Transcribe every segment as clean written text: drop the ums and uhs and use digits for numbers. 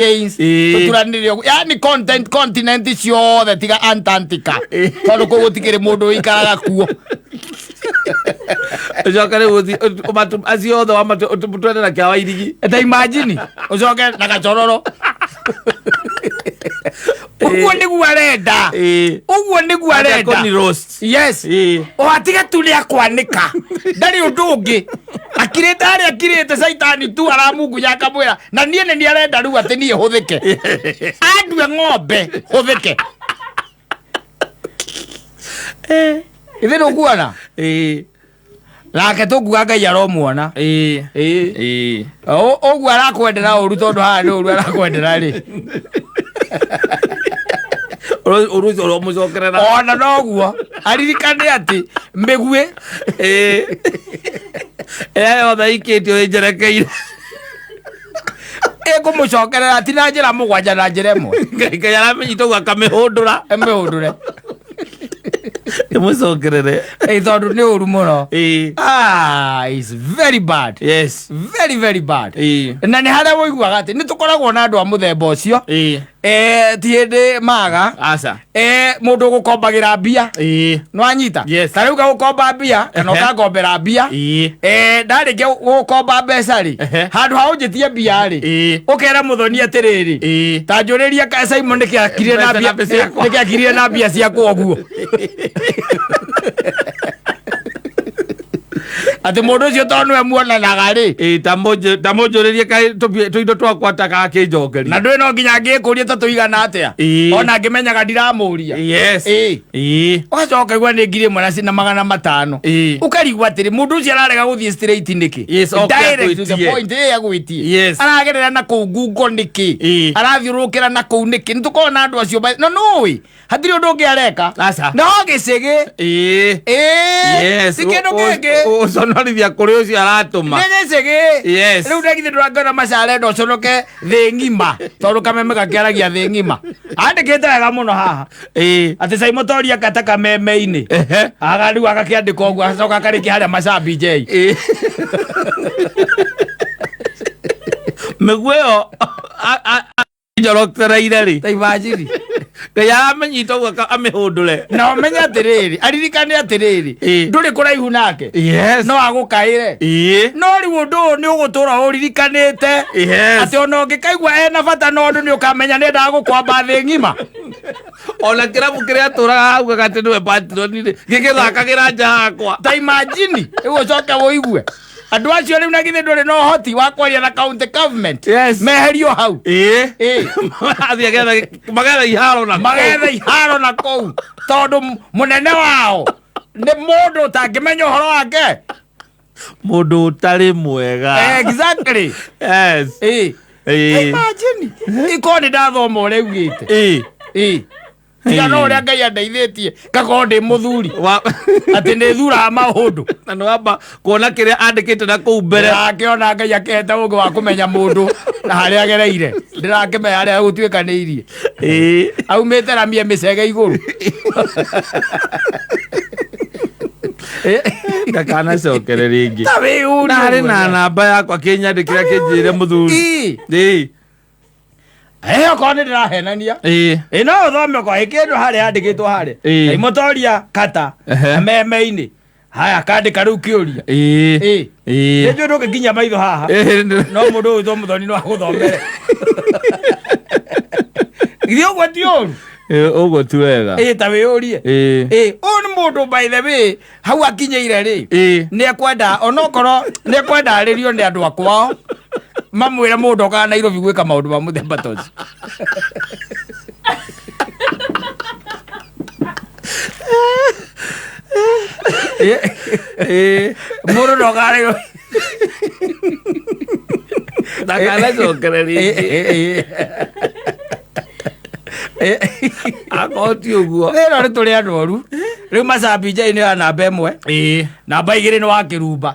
Games, tũturanĩre ũguo. Yani content continent ciothe tiga Antarctica, tondũ kũu gũtikĩrĩ mũndũ ũikaraga kuo. Ũcoke rĩu ũthiĩ acio othe twende na kĩa Wairigi. Ta imagine ũcoke na gacororo ũguo nĩguo arenda. Ũguo nĩguo arenda. Koni roast. Yes. O atige tu nĩ akwanĩka, ndarĩ ũndũ ũngĩ akirĩte harĩa akirĩte. Caitani tu aramungunya akamwĩra na niĩ nĩ niĩ arenda rĩu atĩ niĩ hũthĩke, andue ng'ombe hũthĩke. Ithe nĩũkuona nake tũkuga Ngai aromuona. Ĩĩ. Ũguo arakwendera ũru, tondũ haha nĩ ũru arakwendera rĩ. Ũru ũcio ũromũcokerera. Ona noguo aririkane atĩ mĩguĩ Ĩrĩa yothe ikĩtio ĩnjerekeire. Ĩkũmũcokerera ti na njĩra mũgwanja, na njĩra ĩmwe. Ngai Ngai aramĩnyita ũguo akamĩhũndũra. Ĩmĩhũndũre. Ĩmũcokerere. Ĩ, tondũ nĩ ũru mũno. Ah, it's very bad. Very very bad. Na nĩ harĩa ũiguaga atĩ nĩ tũkoragwo na andũ a mũthemba ũcio. Ti hĩndĩ maga. Aca. Mũndũ ũgũkombagĩra mbia. Nĩwanyita? Yes. Ta rĩu gagũkomba mbia kana ũkangombera mbia. Ndarĩkia gũgũkomba mbeca rĩ, handũ ha ũnjĩtie mbia rĩ, ũkera mũthoni atĩrĩrĩ, ta njũrĩria ka Simon nĩkĩ akirire na Mbeca mbia na mbia ciakwa. Nĩkĩ akirire na mbia ciakwa ũguo, atĩ mũndũ ũcio tondũ nĩwe muonanaga rĩ. Ĩĩ, tamũnjũrĩrie kaĩ tũindo twakwa takakĩnjokeria. Na ndũĩ no nginya ngĩkũrie ta tũigana atĩa. Ona ngĩmenyaga ndiramũria. Ũgacoka ũkaigua nĩ 1000 na 500. Ũkarigwo atĩrĩ, mũndũ ũcio ararega gũthiĩ straight nĩkĩ? Yes, oke Direct to the agwĩtie. point, ĩ agwĩtie. Aragerera na kũu ngungo nĩkĩ? Arathiũrũrũkĩra na kũu nĩkĩ? Nĩ tũkoragwo na andũ acio no nũĩ hatirĩ ũndũ ũngĩ areka. Aca. No gĩcĩgĩ. Ĩĩ. Ti kĩndũ kĩngĩ. Ũconorithia kũrĩ ũcio aratũma. Nĩ gĩcĩgĩ. Rĩu ndagithĩ ndũrangĩona macarenda ũconoke thĩ ng'ima, tondũ kameme gakĩaragia thĩ ng'ima. Andĩkĩte wega mũno haha atĩ Caimotoria kata kameme-inĩ. Aga rĩu agakĩandĩka ũguo, acoka akarĩkia harĩa macambi njei. Mĩguĩ ĩyo njorokereire rĩ. Ta imagine. Ngai aramĩnyita ũguo amĩhũndũre. Na ũmenye atĩrĩrĩ, aririkane atĩrĩrĩ, ndũrĩ kũraihu nake. No agũkaĩre. No rĩu ũndũ ũyũ nĩ ũgũtũra ũririkanĩte atĩ ona ũngĩkaigua ena bata na ũndũ, nĩ ũkamenya nĩ endaga gũkwamba thĩ ng'ima. Ona kĩrabu kĩrĩa atũraga augaga atĩ nĩwe patron rĩ, gĩgĩthakagĩra nja hakwa. Ta imagine, rĩu ũcoke ũigue andũ acio rĩu na githĩ ndũrĩ na ũhoti wa kwaria na county government meherio hau? Ĩĩ. Athiĩ magetha iharo na kũu. Magetha iharo na kũu, tondũ mũnene wao nĩ mũndũ ũtangĩmenya ũhoro wake. Mũndũ ũtarĩ mwega. Exactly. Imagine ikorwo nĩ ndathoma ũrĩa ugĩte. Ĩĩ, tiga no ũrĩa Ngai andeithĩtie ngakorwo ndĩ mũthuri atĩ nĩ thuraga maũndũ. Na nĩ wamba kuona kĩrĩa andĩkĩte na kũu mbere. Ndĩrakĩona Ngai akĩhete ũngĩ wa kũmenya mũndũ na harĩa agereire, ndĩrakĩmenya harĩa gũtuĩkanĩirie. Aumĩte ramie mĩcege igũrũ. Ndakanacokere rĩngĩ. Ta wĩyũrie Na harĩ ũguo. na namba yakwa kĩnyandĩkĩra kĩnjĩre mũthuri. Okorwo nĩ ndĩrahenania. Ĩ, no ũthome okorwo ĩ kĩndũ harĩa yandĩkĩtwo harĩa. Imotoria kata meme-inĩ haya kandĩka rĩu kĩũria. Nĩnjũĩ ndũngĩkinyia maitho haha, no mũndũ ũyũ ũgwĩtwo mũthoni no agũthomere. Githĩ ũguo ti ũru? Ĩĩ, ũguo ti wega. Ĩ, ta wĩyũrie. Ĩ, ũyũ nĩ mũndũ, by the way, hau akinyĩire rĩ, nĩ ekwenda onokorwo nĩ ekwenda arĩrio nĩ andũ akwao mamwĩre mũndũ okaga Nairobi gwĩka maũndũ ma mũthemba ta ũcio. Mũndũ ndokaga Nairobi. Ndakanacokere rĩngĩ akorwo ti ũguo. Rĩro nĩ tũrĩ andũ oru. Rĩu macambi njai nĩ ya namba 1. Namba 2 nĩ wa kĩrumba.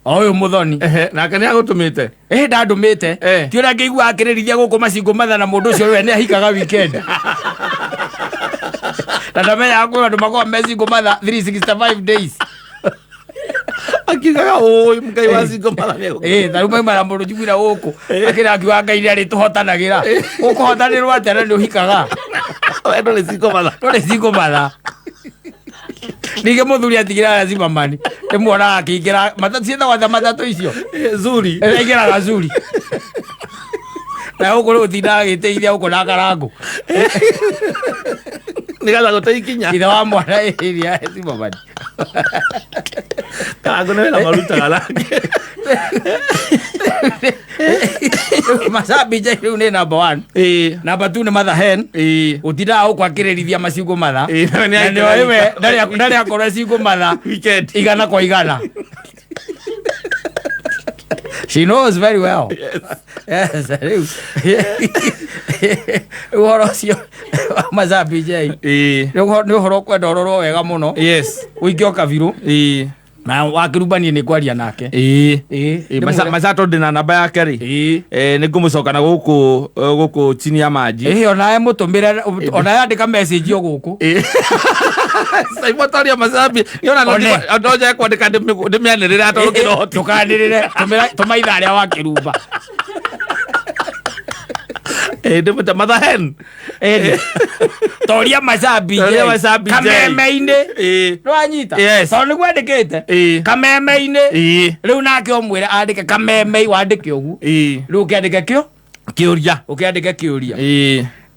O ũyũ mũthoni. Ehe, nake nĩ agũtũmĩte? Ĩ, ndandũmĩte. Ti ũrĩa ngĩigua akĩrĩrithia gũkũ macingũ matha na mũndũ ũcio we nĩ ahikaga weekend na ndamenyaga kwĩ andũ makoragwo me cingũ matha 365 days. Akiugaga ũĩ Ngai wa single mother nĩ Ĩ, ta rĩu mauma na mũndũ njiguira gũkũ akĩra akiuga Ngai nĩ arĩtũhotanagĩra. Ũkũhotanĩrwo atĩa na nĩ ũhikaga? We ndũrĩ single mother. Ndũrĩ single mother. Ningĩ mũthuri atigĩra zimamani ndĩmuonaga akĩingĩra matatũ, ciĩtagwo atĩa matatũ icio? Zuri. Aingĩraga zuri na gũkũ rĩu ũtindaga agĩteithia gũkũ na karangũ. Nĩgetha gũte ikinya. Ithe wa mwana ĩrĩa zimamani. Karangũ nĩ wĩra marutaga nake. Macabi rĩu nĩ number one. Number two nĩ Mother Hen. Ũtindaga gũkũ akĩrĩrithia macingo matha. Ĩĩ, na nĩ Na nĩ we ndarĩ akorwo cingo matha. Weekend. 100 kwa 100. She knows very well. Yes, rĩu ũhoro ũcio wa Macabi J nĩ ũhoro ũkwenda ũrorwo wega mũno. Ũingĩ o kabirũ na wakĩrumbanie nĩ kwaria nake. Ĩĩ, Maca tondũ ndĩna namba yake rĩ, nĩ ngũmũcoka na gũkũ gũkũ chini ya maji. Ĩĩ, onawe mũtũmĩre, onawe andĩka message o gũkũ. Saimotoria Macabi nĩona One. no njae kwandĩka ndĩmĩanĩrĩre atondũ kĩrohoti. Ndũkanĩrĩre, tũma ithaa rĩa wakĩrumba. Ndĩmũte Mother Hen. Ĩni. Toria Macabi J. Toria Macabi J. Kameme-inĩ. Nĩwanyita? Yes. Tondũ nĩguo andĩkĩte. Kameme-inĩ. Rĩu nake ũmwĩre andĩke kameme, wandĩke ũguo. Rĩu ũkĩandĩke kĩo? Kĩũria. Ũkĩandĩke kĩũria.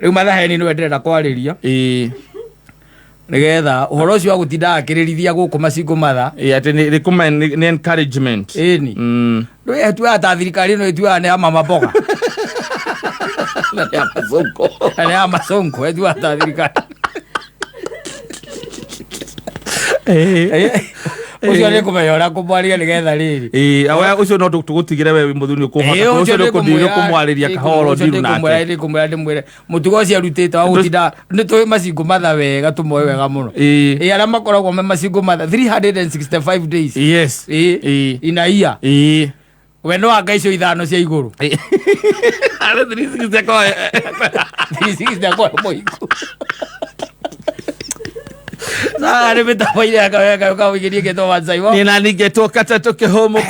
Rĩu Mathaheni nĩwe ndĩrenda kwarĩria. Nĩgetha ũhoro ũcio wa gũtinda akĩrĩrithia gũkũ macingo matha. Ĩĩ, atĩ nĩ encouragement. Ĩni. Rĩu ĩtuaga ta thirikari ĩno ĩtuaga nĩ ya mama mboga. Na nĩ ya mazungu. Na nĩ ya masonko, ĩtuaga ta thirikari. Ũcio nĩ kũmenya ũrĩa kũmwaria nĩgetha rĩrĩ. Ĩĩ, awe ũcio no tũgũtigĩre we wĩ mũthuri nĩ ũkũhota ũcio nĩ ũkũmwarĩria kahoro ndiru nake. Nĩkũmwĩra ndĩmwĩre mũtugo ũcio arutĩte wa gũtinda nĩ tũĩ macingo matha wega, tũmoĩ wega mũno. Ĩ, arĩa makoragwo me macingo matha 365 days. Ĩ, in a year. We no anga icio ithano cia igũrũ. Arĩ 360 akorwo 360 akorwo mũhiku. Sawa, nĩ mĩtambo-inĩ yakawega ũkamũingĩria gĩtwo Wanzaiwa. Nĩ nani ngetwo katatũ kĩhũmũ.